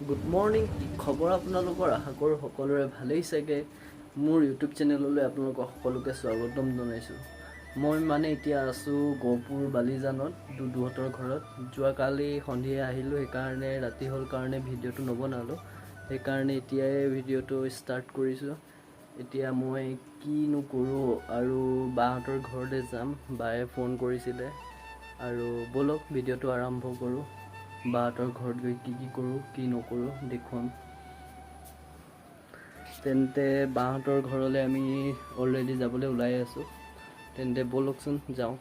Good morning, কি খবৰ আপোনালোকৰ? আশা কৰোঁ সকলোৰে ভালেই চাগে। মোৰ ইউটিউব চেনেললৈ আপোনালোকক সকলোকে স্বাগতম জনাইছোঁ। মই মানে এতিয়া আছোঁ গহপুৰ বালিজানত দুদুহঁতৰ ঘৰত। যোৱাকালি সন্ধিয়া আহিলোঁ, সেইকাৰণে ৰাতি হ'ল কাৰণে ভিডিঅ'টো নবনালোঁ। সেইকাৰণে এতিয়াই ভিডিঅ'টো ষ্টাৰ্ট কৰিছোঁ। এতিয়া মই কিনো কৰোঁ আৰু বাহঁতৰ ঘৰলৈ যাম, বায়ে ফোন কৰিছিলে। আৰু ব'লক, ভিডিঅ'টো আৰম্ভ কৰোঁ। বাহঁতৰ ঘৰত গৈ কি কি কৰোঁ, কি নকৰোঁ দেখুৱাম। তেন্তে বাহঁতৰ ঘৰলৈ আমি অলৰেডি যাবলৈ ওলাই আছোঁ। তেন্তে ব'লকচোন যাওঁ।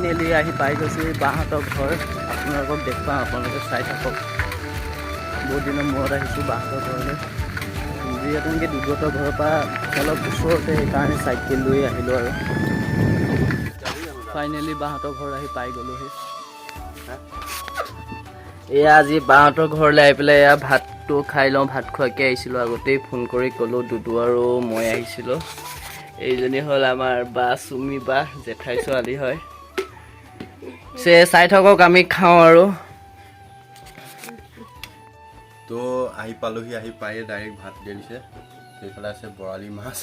ফাইনেলি আহি পাই গৈছোঁ বাহঁতৰ ঘৰ। আপোনালোকক দেখুৱাম, আপোনালোকে চাই থাকক। বহুত দিনৰ মূৰত আহিছোঁ বাহঁতৰ ঘৰলৈ। যিহেতু নেকি দুদুহঁতৰ ঘৰৰ পৰা অলপ ওচৰতে, সেইকাৰণে চাইকেল লৈ আহিলোঁ। আৰু ফাইনেলি বাহঁতৰ ঘৰ আহি পাই গ'লোহি। এয়া আজি বাহঁতৰ ঘৰলৈ আহি পেলাই এয়া ভাতটো খাই লওঁ। ভাত খোৱাকৈ আহিছিলোঁ, আগতেই ফোন কৰি ক'লোঁ। দুদু আৰু মই আহিছিলোঁ। এইজনী হ'ল আমাৰ বা, চুমি বা, জেঠাই ছোৱালী হয়। চে চাই থাকক, আমি খাওঁ আৰু। তো আহি পালোহি। আহি পায়ে ডাইৰেক্ট ভাত দি দিছে। সেইফালে আছে বৰালি মাছ।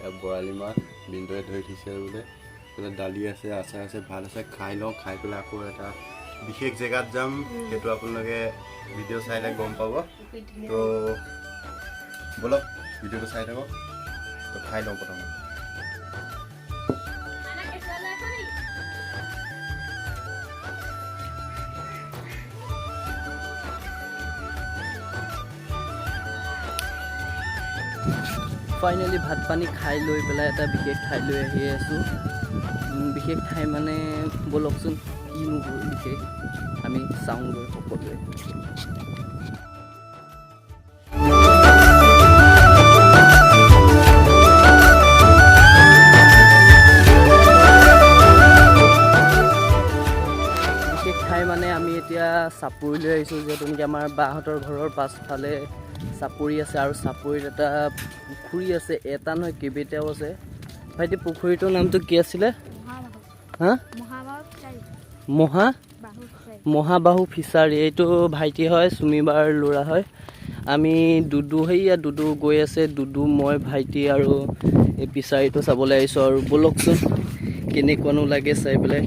এয়া বৰালি মাছ দিনটোৱে ধৰি থৈছে বোলে। এইফালে দালি আছে, আচাৰ আছে, ভাত আছে। খাই লওঁ। খাই পেলাই আকৌ এটা বিশেষ জেগাত যাম। সেইটো আপোনালোকে ভিডিঅ' চাইলে গম পাব। তো ব'লক, ভিডিঅ'টো চাই থাকক। তো খাই লওঁ প্ৰথমে। ফাইনেলি ভাত পানী খাই লৈ পেলাই এটা বিশেষ ঠাইলৈ আহি আছোঁ। বিশেষ ঠাই মানে ব'লকচোন, কিনো বিশেষ আমি চাওঁগৈ সকলোৱে। বিশেষ ঠাই মানে আমি এতিয়া চাপৰিলৈ আহিছোঁ, যিহেতু নেকি আমাৰ বাহঁতৰ ঘৰৰ পাছফালে চাপৰি আছে আৰু চাপৰিত এটা পুখুৰী আছে। এটা নহয়, কেইবাটাও আছে। ভাইটি, পুখুৰীটোৰ নামটো কি আছিলে? হা, মহা মহাবাহু ফিচাৰী। এইটো ভাইটি হয়, চুমিবাৰ ল'ৰা হয়। আমি দুদু, সেইয়া দুদু গৈ আছে। দুদু, মই, ভাইটি আৰু এই ফিচাৰীটো চাবলৈ আহিছোঁ। আৰু ব'লকচোন, কেনেকুৱানো লাগে চাই পেলাই।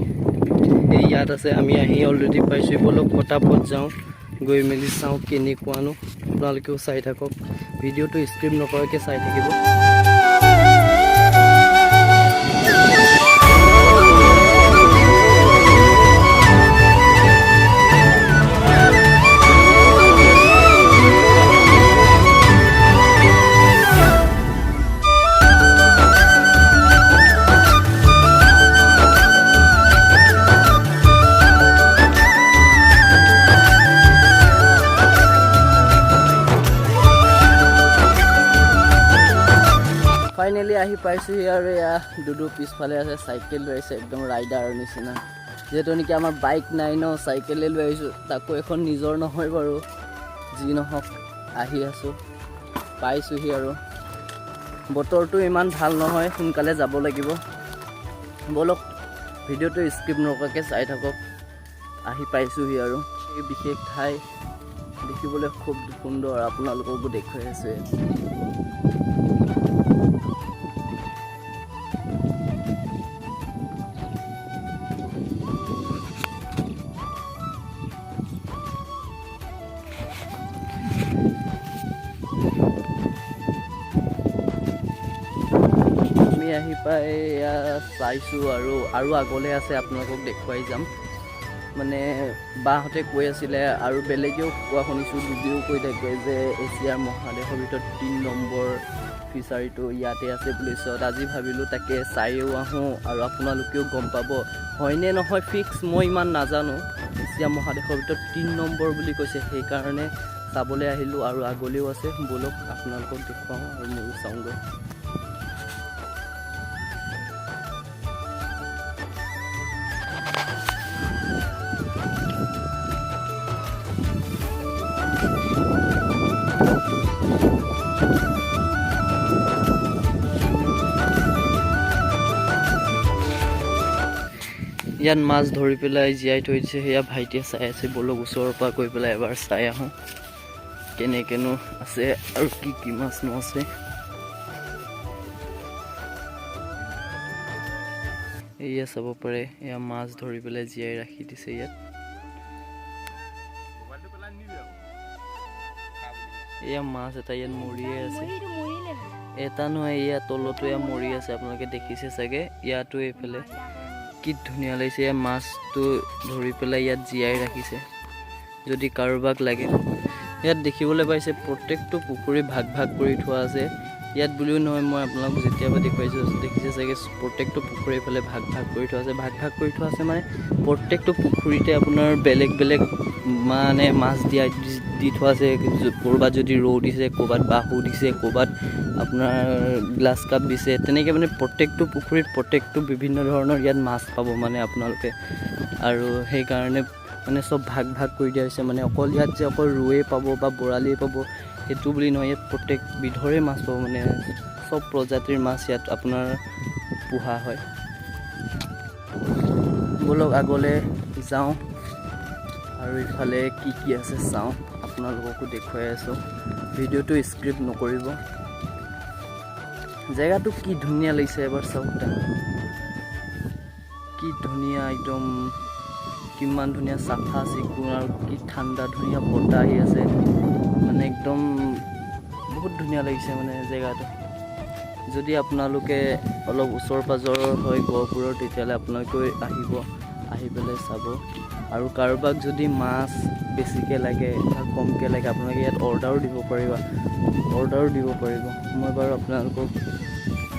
এই ইয়াত আছে, আমি আহি অলৰেডি পাইছোঁ। ব'লক, পটাপট যাওঁ, গৈ মেলি চাওঁ কেনেকুৱানো। আপোনালোকেও চাই থাকক, ভিডিঅ'টো স্কিপ নকৰাকৈ চাই থাকিব। ফাইনেলি আহি পাইছোঁহি আৰু এয়া দুদু পিছফালে আছে, চাইকেল লৈ আহিছে, একদম ৰাইডাৰৰ নিচিনা। যিহেতু নেকি আমাৰ বাইক নাই ন, চাইকেলে লৈ আহিছোঁ। তাকো এখন নিজৰ নহয় বাৰু, যি নহওক আহি আছোঁ, পাইছোঁহি। আৰু বতৰটো ইমান ভাল নহয়, সোনকালে যাব লাগিব। ব'লক, ভিডিঅ'টো স্কিপ নকৰাকৈ চাই থাকক। আহি পাইছোঁহি আৰু এই বিশেষ ঠাই দেখিবলৈ খুব সুন্দৰ, আপোনালোককো দেখুৱাই আছোঁ। আমি আহি পাই এয়া চাইছোঁ আৰু আৰু আগলৈ আছে, আপোনালোকক দেখুৱাই যাম। মানে বাহঁতে কৈ আছিলে আৰু বেলেগেও কোৱা শুনিছোঁ, দুদিও কৈ থাকে যে এছিয়াৰ মহাদেশৰ ভিতৰত 3 নম্বৰ। ফিচাৰীটো ইয়াতে আছে বুলি। পিছত আজি ভাবিলোঁ তাকে চাইও আহোঁ আৰু আপোনালোকেও গম পাব হয়নে নহয়। ফিক্স মই ইমান নাজানো। এছিয়া মহাদেশৰ ভিতৰত 3 নম্বৰ বুলি কৈছে, সেইকাৰণে চাবলৈ আহিলোঁ। আৰু আগলৈও আছে, ব'লক আপোনালোকক দেখুৱাওঁ আৰু ময়ো চাওঁগৈ। ইয়াত মাছ ধৰি পেলাই জীয়াই থৈ দিছে, সেয়া ভাইটিয়ে চাই আছে। ব'লক ওচৰৰ পৰা গৈ পেলাই এবাৰ চাই আহোঁ কেনেকেনো আছে আৰু কি কি মাছনো আছে। এয়া চাব পাৰে, এয়া মাছ ধৰি পেলাই জীয়াই ৰাখি দিছে ইয়াত। এয়া মাছ এটা ইয়াত মৰিয়ে আছে, এটা নহয় এয়া তলতো এয়া মৰি আছে, আপোনালোকে দেখিছে চাগে। ইয়াতো এইফালে কি ধুনীয়া লাগিছে, ইয়াত মাছটো ধৰি পেলাই ইয়াত জীয়াই ৰাখিছে। যদি কাৰোবাক লাগে, ইয়াত দেখিবলৈ পাইছে প্ৰত্যেকটো পুখুৰী ভাগ ভাগ কৰি থোৱা আছে। ইয়াত বুলিও নহয়, মই আপোনালোকক যেতিয়াৰ পৰা দেখুৱাইছোঁ দেখিছে চাগে, প্ৰত্যেকটো পুখুৰী এইফালে ভাগ ভাগ কৰি থোৱা আছে। ভাগ ভাগ কৰি থোৱা আছে মানে প্ৰত্যেকটো পুখুৰীতে আপোনাৰ বেলেগ বেলেগ মানে মাছ দি থোৱা আছে। ক'ৰবাত যদি ৰৌ দিছে, ক'ৰবাত বাহু দিছে, ক'ৰবাত আপোনাৰ গ্লাছ কাপ দিছে, তেনেকৈ মানে প্ৰত্যেকটো পুখুৰীত প্ৰত্যেকটো বিভিন্ন ধৰণৰ ইয়াত মাছ পাব মানে আপোনালোকে। আৰু সেইকাৰণে মানে চব ভাগ ভাগ কৰি দিয়া হৈছে। মানে অকল ইয়াত যে অকল ৰৌৱে পাব বা বৰালিয়ে পাব সেইটো বুলি নহয়, ইয়াত প্ৰত্যেক বিধৰে মাছ পাব, মানে চব প্ৰজাতিৰ মাছ ইয়াত আপোনাৰ পোহা হয়। ব'লক আগলৈ যাওঁ আৰু ইফালে কি কি আছে চাওঁ, আপোনালোককো দেখুৱাই আছোঁ। ভিডিঅ'টো স্কিপ নকৰিব। জেগাটো কি ধুনীয়া লাগিছে এবাৰ চাওক, কি ধুনীয়া একদম, কিমান ধুনীয়া চাফা চিকুণ আৰু কি ঠাণ্ডা ধুনীয়া বতাহ আহি আছে, মানে একদম বহুত ধুনীয়া লাগিছে মানে জেগাটো। যদি আপোনালোকে অলপ ওচৰ পাজৰৰ হয় গহপুৰৰ, তেতিয়াহ'লে আপোনালোকে আহিব, আহি পেলাই চাব। আৰু কাৰোবাক যদি মাছ বেছিকৈ লাগে বা কমকৈ লাগে, আপোনালোকে ইয়াত অৰ্ডাৰো দিব পাৰিব, অৰ্ডাৰো দিব পাৰিব। মই বাৰু আপোনালোকক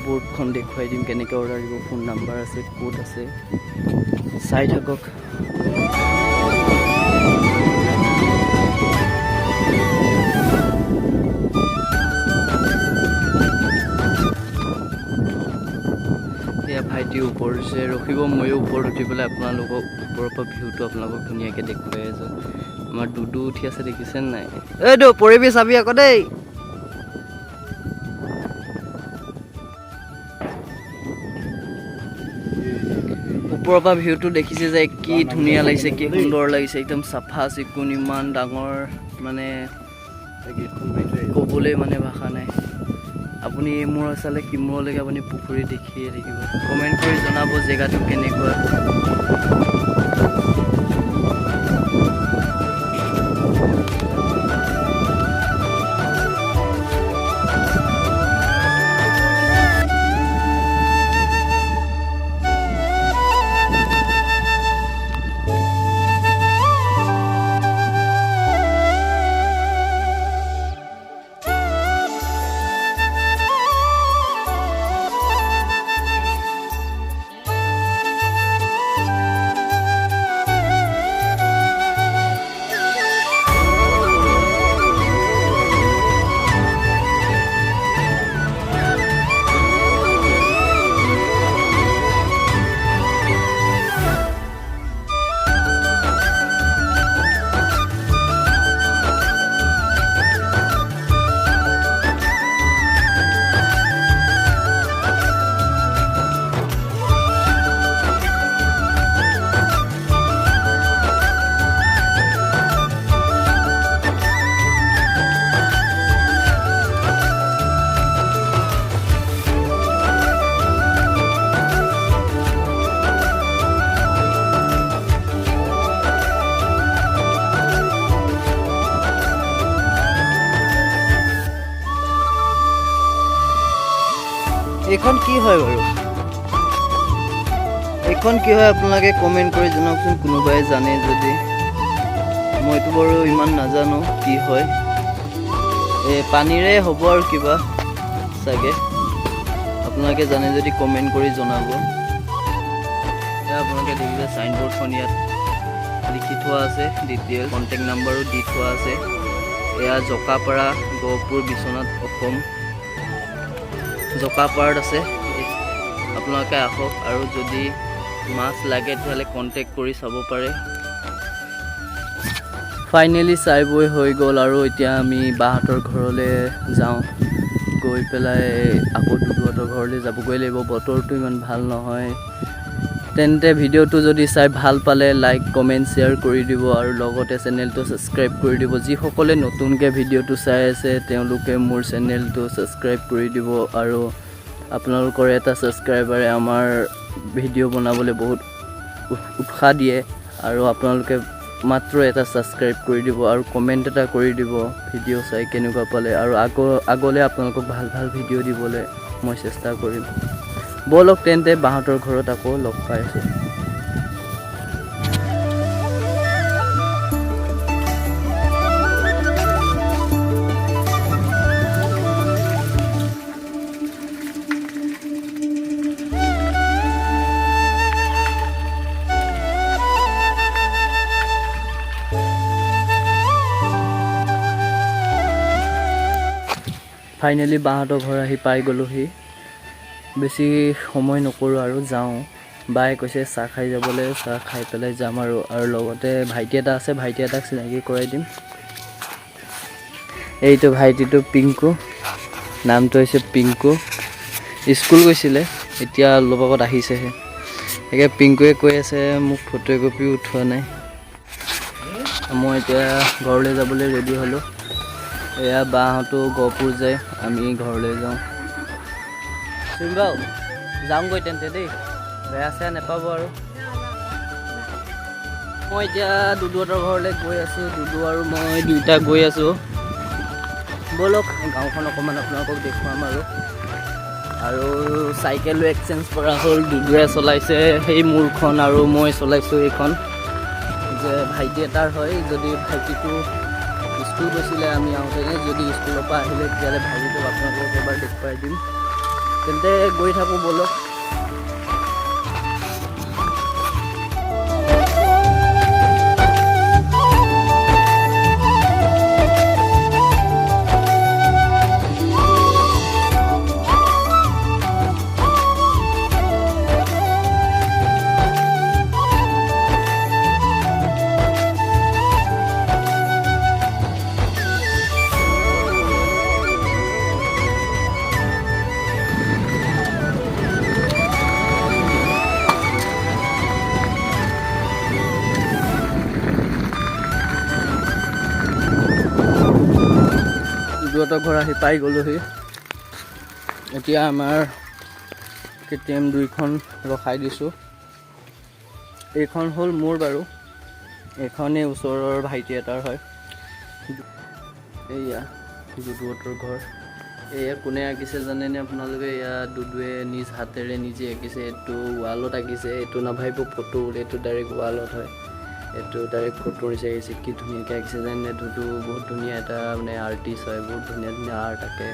বৰ্ডখন দেখুৱাই দিম কেনেকৈ অৰ্ডাৰ দিব, ফোন নাম্বাৰ আছে, ক'ত আছে, চাই থাকক। এয়া ভাইটি ওপৰত উঠিছে, ৰখিব, ময়ো ওপৰত উঠি পেলাই আপোনালোকক ওপৰৰ পৰা ভিউটো আপোনালোকক ধুনীয়াকৈ দেখুৱাই আছোঁ। আমাৰ দুদু উঠি আছে, দেখিছে নাই? এইটো পৰিবি চাবি আকৌ দেই। ওপৰৰ পৰা ভিউটো দেখিছে যে কি ধুনীয়া লাগিছে, কি সুন্দৰ লাগিছে, একদম চাফা চিকুণ, ইমান ডাঙৰ, মানে ক'বলৈ মানে ভাষা নাই। আপুনি ইমূৰৰ চালে সিমূৰলৈকে আপুনি পুখুৰী দেখিয়ে থাকিব। কমেণ্ট কৰি জনাব জেগাটো কেনেকুৱা। এইখন কি হয় বাৰু, এইখন কি হয় আপোনালোকে কমেণ্ট কৰি জনাওকচোন, কোনোবাই জানে যদি। মইতো বাৰু ইমান নাজানো কি হয়। এই পানীৰে হ'ব আৰু কিবা চাগে। আপোনালোকে জানে যদি কমেণ্ট কৰি জনাব। এয়া আপোনালোকে দেখিছে চাইনবোৰ্ডখন, ইয়াত লিখি থোৱা আছে ডিটেইল, কণ্টেক্ট নাম্বাৰো দি থোৱা আছে। এয়া জকাপাৰা, গহপুৰ, বিশ্বনাথ, অসম, জকাপাৰাত আছে। আপোনালোকে আহক আৰু যদি মাছ লাগে তেতিয়াহ'লে কণ্টেক্ট কৰি চাব পাৰে। ফাইনেলি চাই বৈ হৈ গ'ল আৰু এতিয়া আমি বাহঁতৰ ঘৰলৈ যাওঁ। গৈ পেলাই আকৌ দুদুহঁতৰ ঘৰলৈ যাবগৈ লাগিব, বতৰটো ইমান ভাল নহয়। তেন্তে ভিডিঅ'টো যদি চাই ভাল পালে লাইক, কমেণ্ট, শ্বেয়াৰ কৰি দিব আৰু লগতে চেনেলটো ছাবস্ক্ৰাইব কৰি দিব। যিসকলে নতুনকৈ ভিডিঅ'টো চাই আছে তেওঁলোকে মোৰ চেনেলটো ছাবস্ক্ৰাইব কৰি দিব আৰু আপোনালোকৰ এটা ছাবস্ক্ৰাইবাৰে আমাৰ ভিডিঅ' বনাবলৈ বহুত উৎসাহ দিয়ে। আৰু আপোনালোকে মাত্ৰ এটা ছাবস্ক্ৰাইব কৰি দিব আৰু কমেণ্ট এটা কৰি দিব ভিডিঅ' চাই কেনেকুৱা পালে, আৰু আগলৈ আপোনালোকক ভাল ভাল ভিডিঅ' দিবলৈ মই চেষ্টা কৰিম। ব'লক তেন্তে বাহঁতৰ ঘৰত আকৌ লগ পাই আছোঁ। ফাইনেলি বাহঁতৰ ঘৰ আহি পাই গ'লোহি। বেছি সময় নকৰোঁ আৰু যাওঁ। বায়ে কৈছে চাহ খাই যাবলৈ, চাহ খাই পেলাই যাম আৰু। আৰু লগতে ভাইটি এটা আছে, ভাইটি এটাক চিনাকি কৰাই দিম। এইটো ভাইটিটো পিংকু, নামটো হৈছে পিংকু। স্কুল গৈছিলে, এতিয়া অলপ আগত আহিছেহে। তাকে পিংকুৱে কৈ আছে মোক ফটো একপিও উঠোৱা নাই। মই এতিয়া ঘৰলৈ যাবলৈ ৰেডি হ'লোঁ। এয়া বাহঁতো গহপুৰ যায়, আমি ঘৰলৈ যাওঁ। চুমিবাও যাওঁগৈ তেন্তে দেই, বেয়া চেয়া নাপাব আৰু। মই এতিয়া দুদুহঁতৰ ঘৰলৈ গৈ আছোঁ, দুদু আৰু মই দুয়োটা গৈ আছোঁ। ব'লক গাঁওখন অকণমান আপোনালোকক দেখুৱাম আৰু। আৰু চাইকেলো এক্সচেঞ্জ কৰা হ'ল, দুদুৱে চলাইছে সেই মোৰখন আৰু মই চলাইছোঁ এইখন, যে ভাইটি এটাৰ হয়। যদি ভাইটিটো স্কুল গৈছিলে আমি আহোঁতে, যদি স্কুলৰ পৰা আহিলে তেতিয়াহ'লে ভাইটিটোক আপোনালোকক এবাৰ দেখুৱাই দিম। তেন্তে গৈ থাকোঁ ব'লক। দুদুহঁতৰ ঘৰ আহি পাই গ'লোহি। এতিয়া আমাৰ কেটিএম দুইখন ৰখাই দিছোঁ। এইখন হ'ল মোৰ বাৰু, এইখনেই ওচৰৰ ভাইটি এটাৰ হয়। এইয়া দুদুহঁতৰ ঘৰ। এয়া কোনে আঁকিছে জানেনে আপোনালোকে? এয়া দুদুৱে নিজ হাতেৰে নিজে আঁকিছে। এইটো ৱালত আঁকিছে, এইটো নাভাবিব ফটো বুলি, এইটো ডাইৰেক্ট ৱালত হয়, এইটো ডাইৰেক্ট ফটো নিচিনা আঁকিছে। কি ধুনীয়াকৈ আঁকিছে জানেনে? দুদু বহুত ধুনীয়া এটা মানে আৰ্টিষ্ট হয়, বহুত ধুনীয়া ধুনীয়া আৰ্ট আঁকে।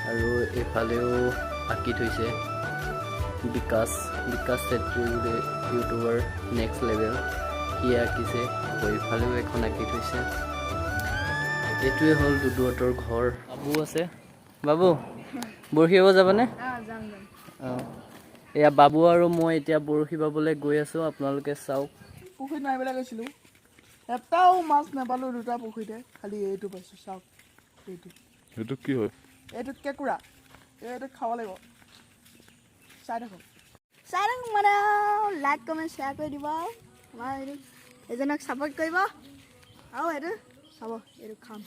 আৰু এইফালেও আঁকি থৈছে বিকাশ, বিকাশ চেত্ৰী বুলি ইউটিউবাৰ নেক্সট লেভেল, সি আঁকিছে। আকৌ এইফালেও এখন আঁকি থৈছে। এইটোৱে হ'ল দুদুহঁতৰ ঘৰ। বাবু আছে, বাবু বৰশী বাব যাবানে? অঁ, এয়া বাবু আৰু মই এতিয়া বৰশী বাবলৈ গৈ আছোঁ, আপোনালোকে চাওক। পুখুৰীত মাৰিবলৈ গৈছিলোঁ, এটাও মাছ নাপালোঁ দুটা পুখুৰীতে, খালি এইটো পাইছোঁ। চাওক এইটো। সেইটো কি হয়? এইটো কেঁকুৰা, এইটো খাব লাগিব। চাই থাকক, চাই থাকক মানে লাইক, কমেণ্ট, শ্বেয়াৰ কৰি দিব আৰু আমাৰ এইটো এজনক ছাপোৰ্ট কৰিব আৰু এইটো চাব, এইটো খাম।